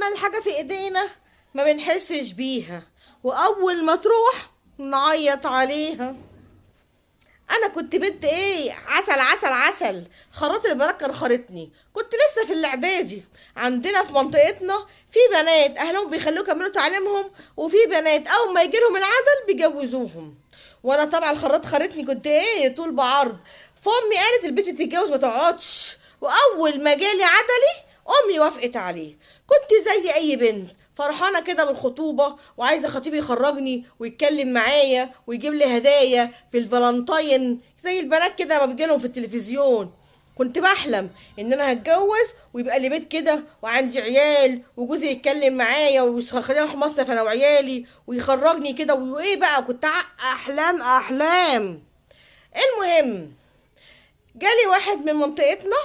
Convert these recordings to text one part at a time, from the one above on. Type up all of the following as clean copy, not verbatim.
ما الحاجة في ايدينا ما بنحسش بيها، واول ما تروح نعيط عليها. انا كنت بنت ايه، عسل عسل عسل، خراط البنات كان خرطني. كنت لسه في الاعدادي. عندنا في منطقتنا في بنات اهلهم بيخلوه يكملوا تعليمهم، وفي بنات اول ما يجي لهم العدل بيجوزوهم. وانا طبعا الخراط خرطني، كنت ايه طول بعرض. فامي قالت البنت تتجوز ما تقعدش، واول ما جالي عدلي امي وافقت عليه. كنت زي اي بنت فرحانة كده بالخطوبه، وعايزه خطيبي يخرجني ويتكلم معايا ويجيب لي هدايا في الفالنتاين زي البنات كده ما بيجيلهم في التلفزيون. كنت بحلم ان انا هتجوز ويبقى لي بيت كده وعندي عيال وجوزي يتكلم معايا ويخليني اروح مصيف انا وعيالي ويخرجني كده وايه بقى. كنت احلام احلام. المهم جالي واحد من منطقتنا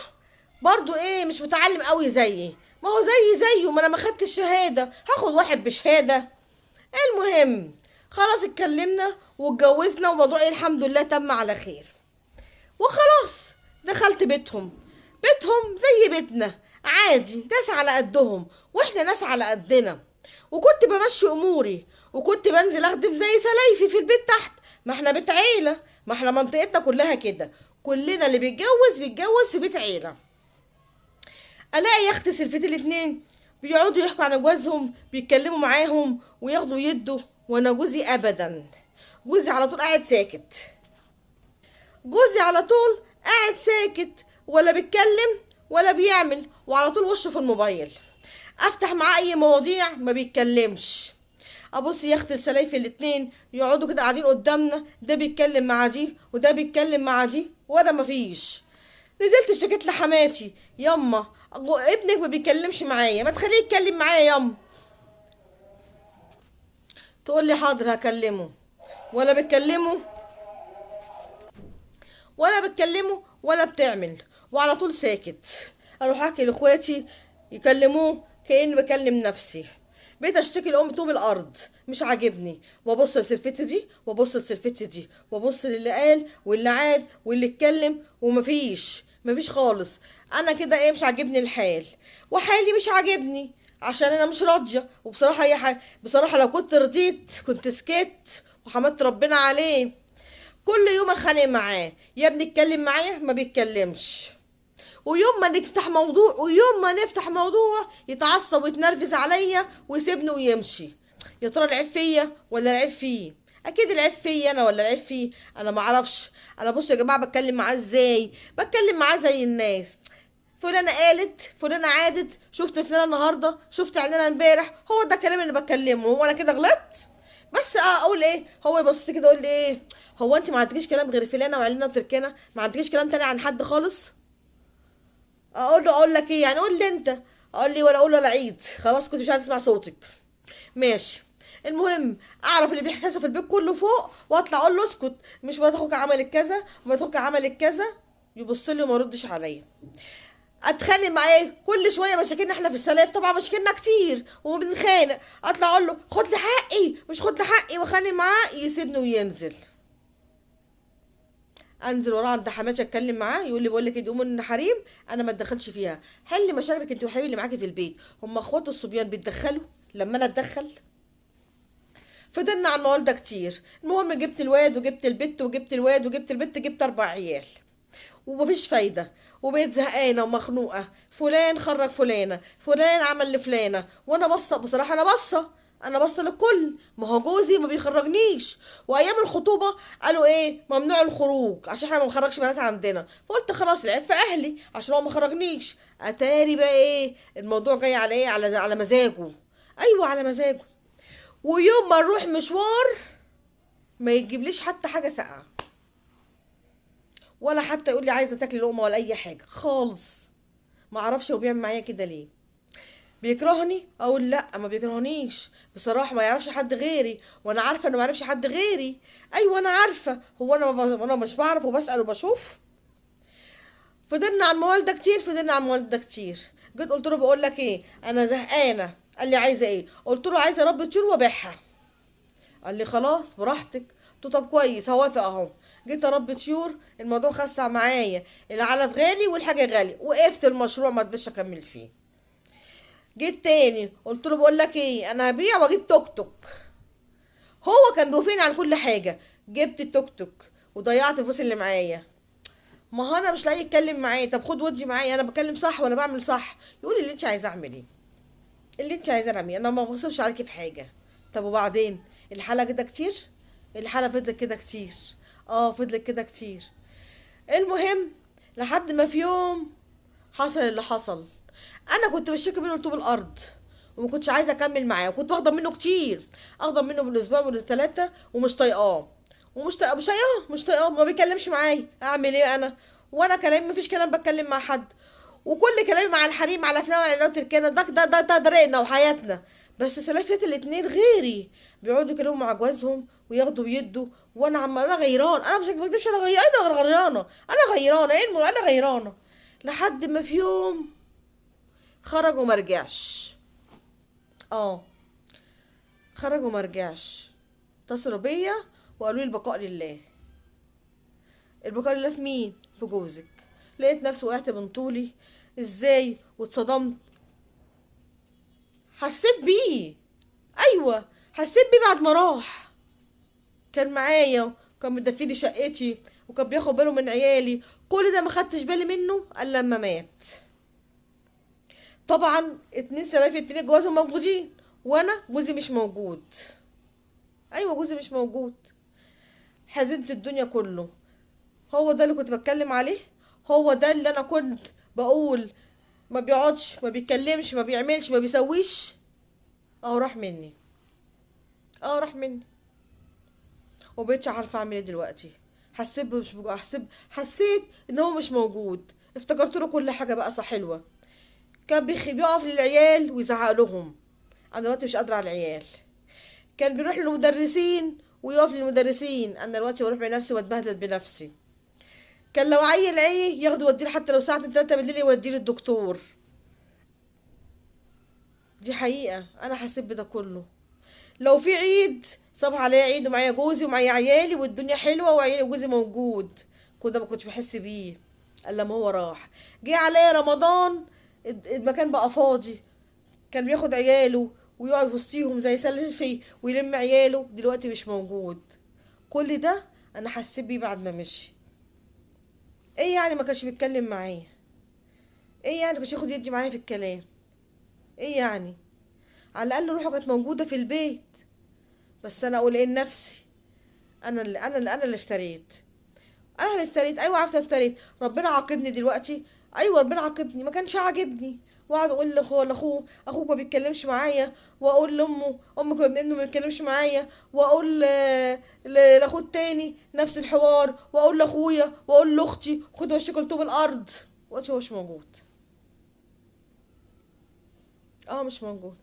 برضو ايه مش متعلم قوي زيي، ما هو زي زيه، ما انا ما خدتش شهادة، هاخد واحد بشهادة. المهم خلاص اتكلمنا واتجوزنا، وموضوع ايه الحمد لله تم على خير. وخلاص دخلت بيتهم، بيتهم زي بيتنا عادي، ناس على قدهم واحنا ناس على قدنا. وكنت بمشي اموري، وكنت بنزل اخدم زي سلايفي في البيت تحت، ما احنا بيت عيله، ما احنا منطقتنا كلها كده، كلنا اللي بيتجوز بيتجوز في بيت عيله. الاقي يا اختي سلفتي الاتنين بيقعدوا يحكوا عن جوازهم، بيتكلموا معاهم وياخدوا يدوا، وانا جوزي ابدا، جوزي على طول قاعد ساكت، جوزي على طول قاعد ساكت، ولا بيتكلم ولا بيعمل، وعلى طول وشه في الموبايل. افتح معاه اي مواضيع ما بيتكلمش. ابص يا اختي لسلايفي الاتنين يقعدوا كده قاعدين قدامنا، ده بيتكلم مع دي وده بيتكلم مع دي، وانا مفيش. نزلت اشتكيت لحماتي، ياما ابنك ما بيتكلمش معايا، ما تخليه يتكلم معايا ياما. تقول لي حاضر هكلمه، ولا بتكلمه ولا بتكلمه ولا بتعمل، وعلى طول ساكت. اروح احكي لاخواتي يكلموه كأني بكلم نفسي. بقيت اشتكي لام طوب الارض مش عاجبني، وابص لسلفتي دي وابص لسلفتي دي وابص للي قال واللي عاد واللي اتكلم، ومفيش مفيش خالص. انا كده ايه مش عاجبني الحال، وحالي مش عاجبني عشان انا مش راضية. وبصراحة اي حاجة بصراحة لو كنت رضيت كنت سكت وحمدت ربنا عليه. كل يوم اتخانق معاه، يا ابني اتكلم معايا ما بيتكلمش، ويوم ما نفتح موضوع ويوم ما نفتح موضوع يتعصب ويتنرفز عليا ويسيبني ويمشي. يا ترى العيب فيا ولا العيب فيه؟ اكيد العيب فيا انا ولا العيب فيه، انا ما اعرفش. انا بصوا يا جماعة بتكلم معاه ازاي، بتكلم معاه زي الناس، فلانه قالت فلانه عادت، شفت فلانه النهارده، شفت علانه امبارح، هو ده الكلام اللي بتكلمه. هو انا كده غلطت؟ بس اقول ايه، هو يبص كده يقول لي ايه، هو انت ما عندكيش كلام غير فلانه وعلانه وتركانه، ما عندكيش كلام تاني عن حد خالص؟ اقول له اقول لك ايه يعني، قول لي انت. اقول لي ولا اقول ولا عيد، خلاص كنت مش عايز اسمع صوتك، ماشي. المهم اعرف اللي بيحصل في البيت كله فوق، واطلع اقول له اسكت، مش مرات اخوك عملت كذا ومرات اخوك عملت كذا، يبص لي وما يردش عليا. اتخانق معاه كل شوية، مشاكلنا احنا في السلايف طبعا مشاكلنا كتير وبنتخانق، اطلع اقول له خد لي حقي مش خد لي حقي، وخانق معاه يسيبني وينزل. انزل وراه عند حماتي اتكلم معاه، يقول لي بقول لك ايه دي ام حريم انا ما اتدخلش فيها، حل مشاكلك انت وحبيبي اللي معاكي في البيت، هم اخوات الصبيان بيتدخلوا لما انا اتدخل؟ فضلنا على الموال ده كتير. المهم جبت الواد وجبت البت وجبت الواد وجبت البت، جبت 4 عيال ومفيش فايده، وبقيت زهقانه ومخنوقه، فلان خرج فلانه، فلان عمل لفلانه، وانا بصة بصراحة، انا بصة، انا بصة للكل، ما هو جوزي ما بيخرجنيش. وايام الخطوبة قالوا ايه ممنوع الخروج عشان احنا ما بنخرجش بنات عندنا، فقلت خلاص العيب في اهلي عشان هو ما خرجنيش. اتاري بقى ايه الموضوع جاي على ايه، على مزاجه، ايوه على مزاجه. ويوم ما نروح مشوار ما يجيبليش حتى حاجة ساقعه، ولا حتى يقول لي عايزه تاكلي لقمة ولا اي حاجة خالص. ما اعرفش هو بيعمل معايا كده ليه، بيكرهني؟ اقول لا ما بيكرهنيش بصراحة، ما يعرفش حد غيري، وانا عارفه انه ما يعرفش حد غيري، ايوه انا عارفه، هو انا مش بعرف وبسال وبشوف. فضلنا على الموال ده كتير، فضلنا على الموال ده كتير. جيت قلت له بقول لك ايه انا زهقانه، قال لي عايزه ايه؟ قلت له عايزه اربي طيور وابيعها. قال لي خلاص براحتك. قلت له طب كويس هوافق اهو. جيت اربي طيور، الموضوع خسع معايا، العلف غالي والحاجة غالية، وقفت المشروع ما رضيتش اكمل فيه. جيت تاني قلت له بقول لك ايه، انا هبيع واجيب توك توك. هو كان بيوافقني على كل حاجة. جبت التوك توك وضيعت الفلوس اللي معايا. ما هو انا مش لاقي يتكلم معايا، طب خد ودي معايا، انا بتكلم صح ولا بعمل صح؟ يقول لي اللي انت عايزه اعمل ايه، اللي انت عايزه اعمل ايه، انا ما بغصبش عليكي في حاجة. طب وبعدين الحالة كده كتير، الحالة فضلت كده كتير، فضلت كده كتير. المهم لحد ما في يوم حصل اللي حصل. انا كنت بشتكي منه طوب الارض وما كنتش عايزه اكمل معاه، وكنت باخده منه كتير، اخده منه بالاسبوع والثلاثة، ومش طايقاه، ومش طايقاه، مش طايقاه، مش طايقاه، ما بيتكلمش معايا. اعمل ايه انا؟ وانا كلامي مفيش كلام بتكلم مع حد، وكل كلامي مع الحريم على فلان وعلى فلان تركنا، ده ده ده ده طريقنا وحياتنا. بس سلافة الاتنين غيري بيقعدوا يكلموا مع جوازهم وياخدوا ويدوا، وانا عماله غيران. انا مش بكدبش، انا غيرانه، انا غيرانه، انا غيرانه، ايه انا غيرانه. لحد ما في يوم خرج وما رجعش. خرج وما رجعش. اتصلوا بيا وقالوا لي البقاء لله. البقاء لله في مين؟ في جوزك. لقيت نفسي وقعت من طولي ازاي، واتصدمت. حسيت بيه، ايوه حسيت بيه بعد ما راح. كان معايا وكان مدفيني شقتي وكان بياخد باله من عيالي، كل ده ما خدتش بالي منه الا لما مات. طبعا 2 سلافي 2 جوازهم موجودين، وانا جوزي مش موجود. ايوه جوزي مش موجود. حزنت الدنيا كله. هو ده اللي كنت بتكلم عليه، هو ده اللي انا كنت بقول ما بيقعدش، ما بيتكلمش، ما بيعملش، ما بيسويش. راح مني، راح مني، ومبقتش عارفه اعمل ايه دلوقتي. حسيت مش بجو-، حسيت، حسيت ان هو مش موجود. افتكرت له كل حاجة بقى صح حلوة. كان بيقف للعيال ويزعق لهم، انا دلوقتي مش قادرة على العيال. كان بيروح للمدرسين ويقف للمدرسين، انا دلوقتي بروح بنفسي واتبهدل بنفسي. كان لو عيل ايه ياخده يوديه حتى لو ساعة 3 بالليل يوديه للدكتور. دي حقيقة انا حسيت بده كله. لو في عيد صبح عليا عيد ومعايا جوزي ومعايا عيالي والدنيا حلوة وعيالي وجوزي موجود، كل ده ما كنتش بحس بيه الا لما هو راح. جه عليا رمضان المكان بقى فاضي، كان بياخد عياله ويقعد في وسطيهم زي سلفي ويلم عياله، دلوقتي مش موجود. كل ده انا حسيت بيه بعد ما مشي. ايه يعني ما كانش بيتكلم معايا؟ ايه يعني ما كانش ياخد يدي معايا في الكلام؟ ايه يعني؟ على الاقل روحه كانت موجودة في البيت. بس انا اقول ايه لنفسي؟ انا اللي افتريت، انا اللي افتريت. ايوه عارفه افتريت، ربنا عاقبني دلوقتي. ايوه ربنا عاقبني، ما كانش عاجبني. واقعد اقول لاخوه اخوك ما بيتكلمش معايا، واقول لامه امك ابنه ما بيتكلمش معايا، واقول لاخوه التاني نفس الحوار، واقول لاخويا واقول لاختي، خدوا وشكوا لطوب الارض. وقت هو مش موجود. مش موجود.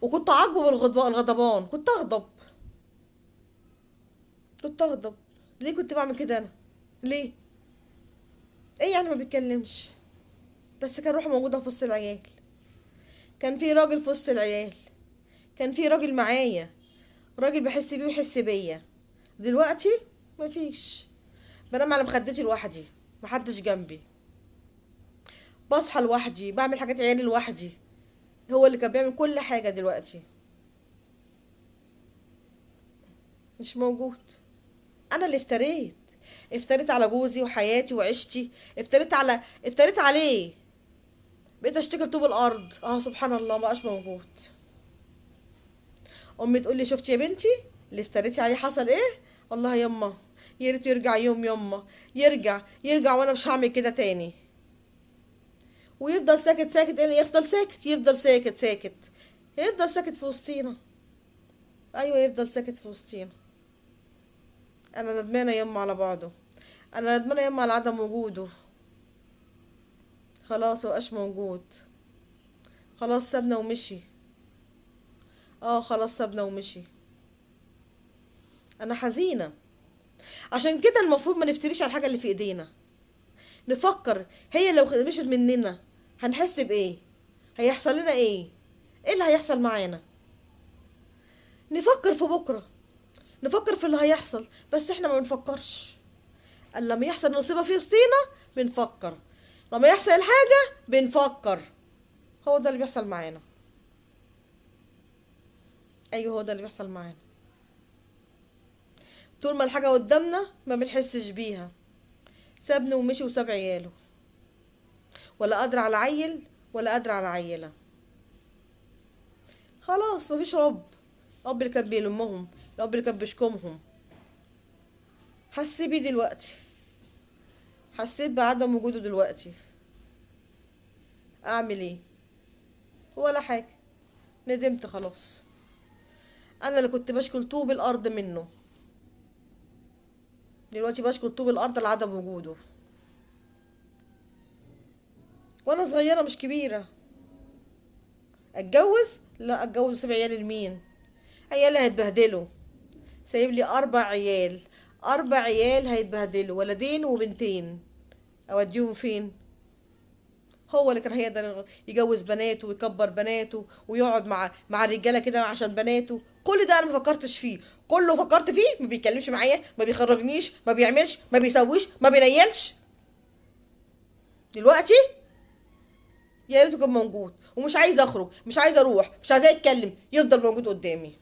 وكنت اعاقبه الغضبان، كنت اغضب، كنت اغضب. ليه كنت بعمل كده انا؟ ليه؟ ايه يعني ما بيتكلمش؟ بس كان روحه موجودة في وسط العيال، كان في راجل في وسط العيال، كان في راجل معايا، راجل بحس بيه ويحس بيا. دلوقتي مفيش. بنام على مخدتي لوحدي، محدش جنبي، بصحى لوحدي، بعمل حاجات عيالي لوحدي. هو اللي كان بيعمل كل حاجة، دلوقتي مش موجود. انا اللي افتريت، افتريت على جوزي وحياتي وعيشتي، افتريت عليه. بقيت اشتكي لطوب الارض. سبحان الله ما بقاش موجود. امي تقول لي شفتي يا بنتي اللي افتريتي عليه حصل ايه؟ والله يما يا ريت يرجع يوم، يما يرجع وانا مش هعمل كده تاني. ويفضل ساكت ساكت، ايه اللي يفضل ساكت؟ يفضل ساكت ساكت، يفضل ساكت في وسطينا. ايوه يفضل ساكت في وسطينا. انا ندمانه يما على بعضه، انا ندمانه يما على عدم وجوده. خلاص مبقاش موجود، خلاص سابنا ومشي. خلاص سابنا ومشي. انا حزينة. عشان كده المفروض ما نفتريش على الحاجة اللي في ايدينا، نفكر هي لو مشت مننا هنحس بايه، هيحصل لنا ايه، ايه اللي هيحصل معانا. نفكر في بكره، نفكر في اللي هيحصل، بس احنا ما بنفكرش. الا لما يحصل نصيبه في وسطينا بنفكر، لما يحصل الحاجة بنفكر. هو ده اللي بيحصل معانا. ايوه هو ده اللي بيحصل معانا. طول ما الحاجة قدامنا ما بنحسش بيها. سابني ومشي وساب عياله، ولا قادرة على عيل ولا قادرة على عيلة. خلاص مفيش رب. الاب اللي كان بيلمهم، الاب اللي كان بيشكمهم. حسيت بيه دلوقتي، حسيت بعدم وجوده دلوقتي. اعمل ايه؟ ولا حاجة، ندمت خلاص. انا اللي كنت بشكل طوب الارض منه، دلوقتي بشكل طوب الارض لعدم وجوده. وانا صغيرة مش كبيرة. اتجوز؟ لا، اتجوز واسيب عيالي لمين؟ عيالي هيتبهدلوا. سايب لي 4 عيال، 4 عيال هيتبهدلوا، ولدين وبنتين، اوديهم فين؟ هو اللي كان هيقدر يجوز بناته ويكبر بناته ويقعد مع الرجالة كده عشان بناته. كل ده انا ما فكرتش فيه، كله فكرت فيه. ما بيتكلمش معايا، ما بيخرجنيش، ما بيعملش، ما بيسويش، ما بينيلش. دلوقتي يا ريته كان موجود، ومش عايزه اخرج، مش عايزه اروح، مش عايزاه يتكلم، يفضل موجود قدامي.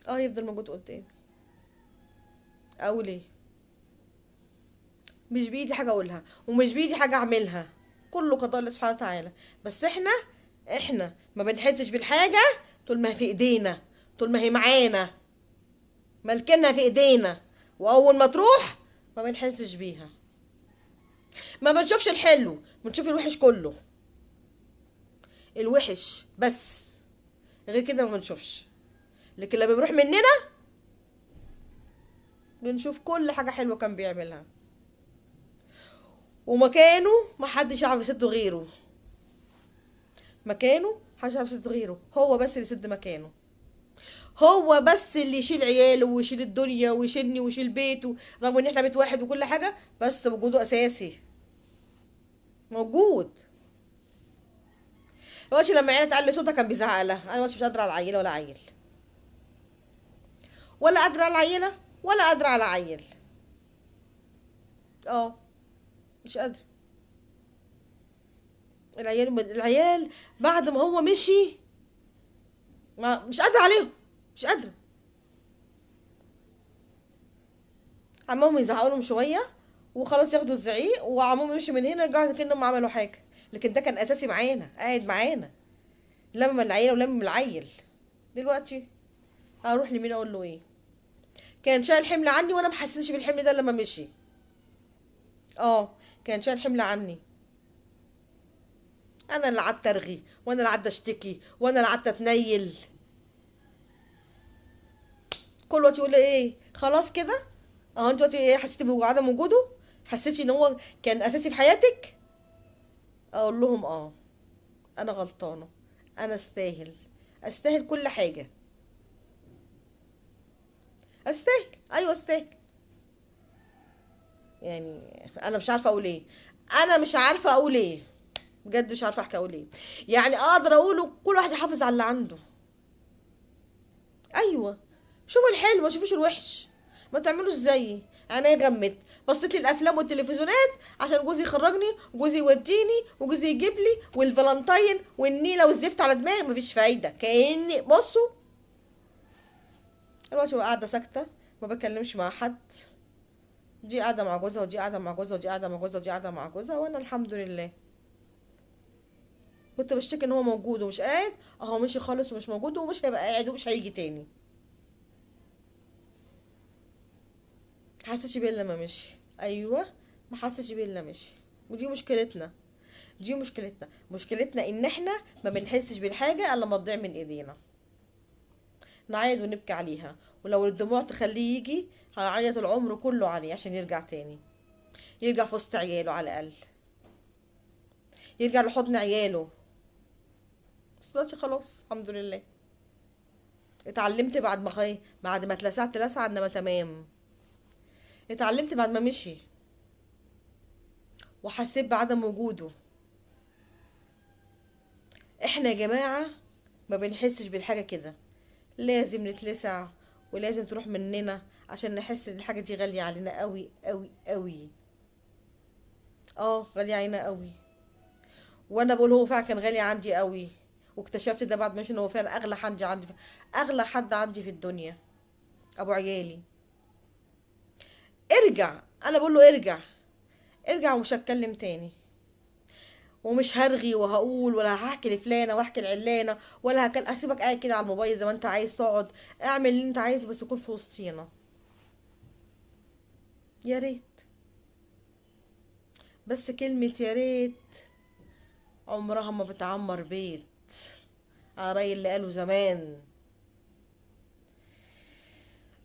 يفضل موجود قدامي. اقول ايه؟ مش بايدي حاجة اقولها، ومش بايدي حاجة اعملها، كله قضاء الله سبحانه وتعالى. بس احنا ما بنحسش بالحاجة طول ما هي في ايدينا، طول ما هي معانا، ملكنا في ايدينا، واول ما تروح ما بنحسش بيها. ما بنشوفش الحلو، بنشوف الوحش كله، الوحش بس، غير كده ما بنشوفش. لكن لما بيروح مننا بنشوف كل حاجة حلوة كان بيعملها، ومكانه ما حدش يعرف يسده غيره. مكانه محدش يعرف يسد غيره، هو بس اللي يسد مكانه، هو بس اللي يشيل عياله ويشيل الدنيا ويشيلني ويشيل بيته، رغم ان احنا بيت واحد وكل حاجة، بس وجوده اساسي موجود. دلوقتي لما عيلة تعلي صوتها كان بيزعق لها. انا دلوقتي مش قادرة على العيلة ولا عيل، ولا قادرة على العيلة ولا قادرة على عيل. مش قادرة. العيال بعد ما هو مشي ما مش قادرة عليهم، مش قادرة. عمهم يزعقوا لهم شوية وخلاص ياخدوا الزعيق، وعمهم يمشي من هنا يرجعوا كأنهم ما عملوا حاجة. لكن ده كان أساسي معانا، قاعد معانا، لم العيلة ولم العيل. دلوقتي هروح لمين أقول له إيه؟ كان شايل حمل عني وأنا ما حسيتش بالحمل ده لما مشي. كان شايل حمل عني. أنا اللي قعدت أرغي، وأنا اللي قعدت أشتكي، وأنا اللي قعدت أتنيل. كل وقت يقول لي إيه؟ خلاص كده؟ أنت دلوقتي إيه؟ حسيتي بعدم وجوده؟ حسيتي إن هو كان أساسي في حياتك؟ أقول لهم أنا غلطانة، أنا أستاهل، أستاهل كل حاجة، أستاهل، أيوة أستاهل. أنا مش عارفة أقول إيه، أنا مش عارفة أقول إيه بجد، مش عارفة أحكي أقول إيه. أقدر أقوله كل واحد يحافظ على اللي عنده. أيوة شوفوا الحلو ما تشوفوش الوحش، ما تعملوش زيي. عينيا غمت، بصيت للافلام والتلفزيونات عشان جوزي يخرجني وجوزي يوديني وجوزي يجيب لي والفالنتاين والنيله والزفت على دماغي، مفيش فايده. كاني بصوا دلوقتي قاعدة ساكته ما بكلمش مع حد، دي قاعدة مع جوزها ودي قاعدة مع جوزها ودي قاعدة مع جوزها ودي قاعدة مع جوزها، وانا الحمد لله كنت بشتكي ان هو موجود ومش قاعد، اهو مشي خالص ومش موجود ومش هيبقى قاعد ومش هيجي تاني. حسيتش بيه الا لما مشي. ايوه ما حسيتش بيه الا مشي. ودي مشكلتنا، دي مشكلتنا، مشكلتنا ان احنا ما بنحسش بالحاجة الا لما تضيع من ايدينا، نعيط ونبكي عليها، ولو الدموع تخليه يجي هيعيط العمر كله عليه عشان يرجع تاني، يرجع في وسط عياله على الاقل، يرجع لحضن عياله. بس دلوقتي خلاص الحمد لله اتعلمت بعد ما اتلسعت لسعه انما تمام. اتعلمت بعد ما مشي وحسيت بعدم وجوده. احنا يا جماعة ما بنحسش بالحاجة كده، لازم نتلسع ولازم تروح مننا عشان نحس ان الحاجة دي غالية علينا قوي قوي قوي. غالية علينا قوي. وانا بقول هو فعلا كان غالي عندي قوي، واكتشفت ده بعد ما مشي ان هو فعلا اغلى حد عندي، اغلى حد عندي في الدنيا، ابو عيالي. ارجع، انا بقول له ارجع، ارجع، ومش هتكلم تاني، ومش هرغي وهقول ولا هحكي لفلانه واحكي لعلانه ولا هكل، اسيبك قاعد كده على الموبايل زي ما انت عايز تقعد، اعمل اللي انت عايزه بس يكون في وسطينا. يا ريت، بس كلمة يا ريت عمرها ما بتعمر بيت، على اللي قالوا زمان.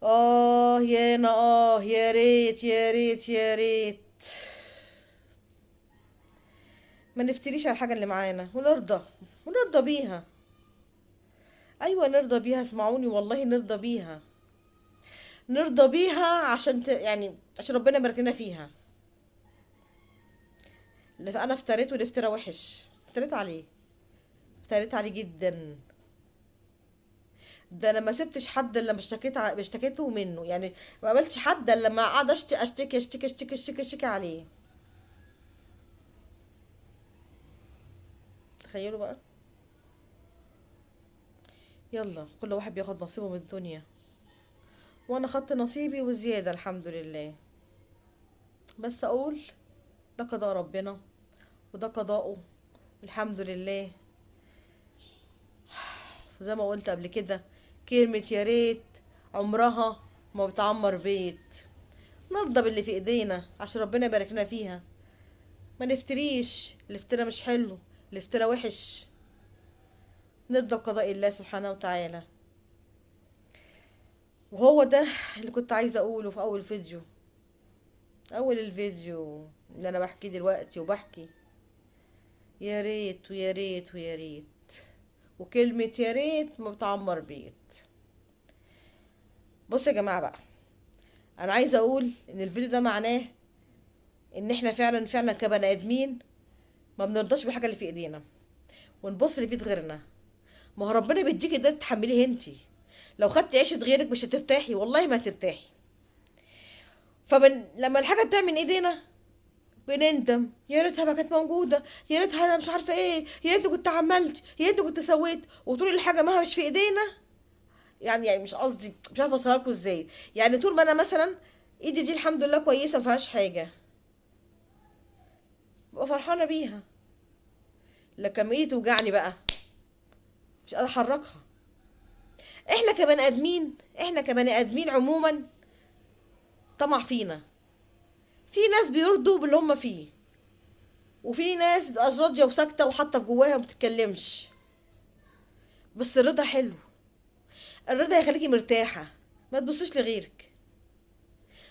اه يا انا، اه يا ريت يا ريت يا ريت. ما نفتريش على الحاجة اللي معانا، ونرضى، ونرضى بيها. ايوه نرضى بيها، اسمعوني والله نرضى بيها، نرضى بيها عشان يعني عشان ربنا يبارك لنا فيها. اللي انا افتريت، والافتراء وحش، افتريت عليه، افتريت عليه جدا. ده انا ما سبتش حد الا لما اشتكيته منه، يعني ما قابلتش حد الا لما قعد اشتكي اشتكي اشتكي اشتكي اشتكي اشتكي عليه. تخيلوا بقى. يلا كل واحد بياخد نصيبه من الدنيا، وانا خدت نصيبي وزيادة الحمد لله. بس اقول ده قضاء ربنا وده قضاؤه الحمد لله. زي ما قلت قبل كده، كلمة يا ريت عمرها ما بتعمر بيت. نرضى باللي في ايدينا عشان ربنا يبارك لنا فيها، ما نفتريش، الافتراء مش حلو، الافتراء وحش. نرضى بقضاء الله سبحانه وتعالى. وهو ده اللي كنت عايزة اقوله في اول فيديو، اول الفيديو اللي انا بحكيه دلوقتي، وبحكي يا ريت ويا ريت ويا ريت، وكلمة يا ريت ما بتعمر بيت. بصوا يا جماعة بقى، انا عايزة اقول ان الفيديو ده معناه ان احنا فعلا فعلا كبني ادمين ما بنرضاش بالحاجة اللي في ايدينا، ونبص اللي في ايد غيرنا. ما هو ربنا بيديكي ده تحمليه انتي، لو خدتي عيشة غيرك مش هترتاحي، والله ما هترتاحي. لما الحاجة بتعمل من ايدينا بنندم، يا ريتها ما كانت موجودة، يا ريتها انا مش عارفة ايه، يا ريتني كنت عملت، يا ريتني كنت سويت. وطول الحاجة ما هي مش في ايدينا، يعني مش قصدي، مش عارفة اوصلها لكم ازاي. طول ما انا مثلا ايدي دي الحمد لله كويسة ما فيهاش حاجة، ببقى فرحانة بيها. لكن لما ايدي توجعني بقى مش قادرة احركها. احنا كبني ادمين عموما طمع فينا. في ناس بيرضوا باللي هم فيه، وفي ناس بتبقى راضية وساكتة وحاطة في جواها وما بتتكلمش. بس الرضا حلو، الرضا هيخليكي مرتاحة، ما تبصيش لغيرك.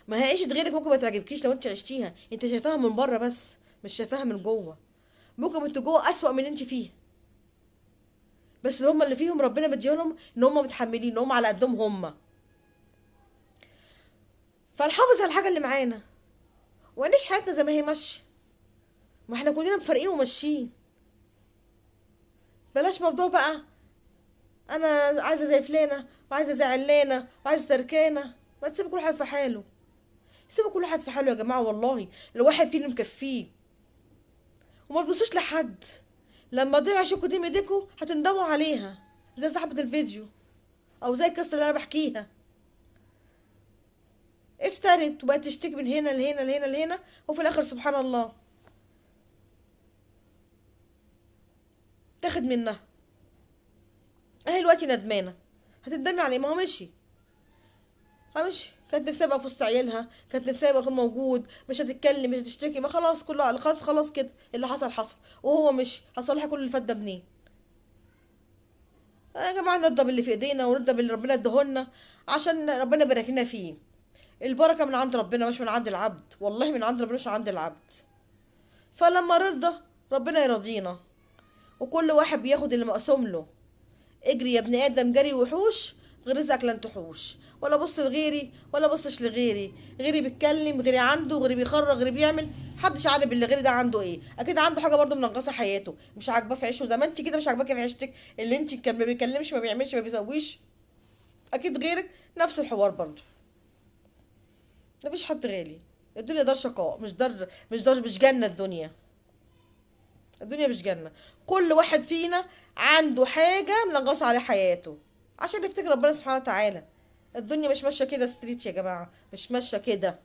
ما هي عيشة غيرك ممكن ما تعجبكيش لو انت عشتيها، انت شايفاها من بره بس مش شايفاها من جوه. ممكن انت جوه اسوأ من اللي انت فيها، بس اللي هم اللي فيهم ربنا مديهم ان هم متحملين، ان هم على قدهم هم. فنحافظ على الحاجة اللي معانا ونعيش حياتنا زي ما هي ماشية. ما احنا كلنا مفارقين وماشيين. بلاش موضوع بقى انا عايزة زي فلانة وعايزة زي علانة وعايزة تركانة. ما تسيبوا كل واحد في حاله، سيبوا كل واحد في حاله يا جماعة، والله الواحد فينا مكفيه. وما تبصوش لحد، لما تضيع عيشكوا دي من ايديكوا هتندموا عليها، زي صاحبة الفيديو او زي القصة اللي انا بحكيها. افترت وبقت تشتكي من هنا لهنا لهنا لهنا، وفي الاخر سبحان الله تاخد منها. اهي دلوقتي ندمانه، هتندمي على ايه؟ ما هو مشي، همشي. كانت نفسها يبقى في وسط عيالها، كانت نفسها يبقى موجود، مش هتتكلم مش هتشتكي، ما خلاص كله خلاص، خلاص كده اللي حصل حصل، وهو مشي. هصلح كل اللي فات ده منين؟ يا جماعة نرضى باللي في ايدينا ونرضى باللي ربنا اداهولنا عشان ربنا يبارك لنا فيه. البركة من عند ربنا مش من عند العبد، والله من عند ربنا مش من عند العبد. فلما نرضى ربنا يرضينا، وكل واحد بياخد اللي مقسوم له. اجري يا ابن ادم جري وحوش، غير رزقك لن تحوش. ولا بص لغيري ولا بصش لغيري، غيري بيتكلم، غيري عنده، غيري بيخرج، غيري بيعمل، محدش عارف اللي غيري ده عنده ايه. اكيد عنده حاجة برضه منغصه حياته، مش عاجباه في عيشه. زي ما انت كده مش عاجباكي في عيشتك، اللي انت كان ما بيكلمش ما بيعملش ما بيسويش، اكيد غيرك نفس الحوار برضه. مفيش حد غالي، الدنيا دار شقاء، مش دار، مش دار، مش جنة الدنيا. الدنيا مش جنة. كل واحد فينا عنده حاجة منغصة على حياته، عشان نفتكر ربنا سبحانه وتعالى. الدنيا مش ماشية كده straight يا جماعة، مش ماشية كده.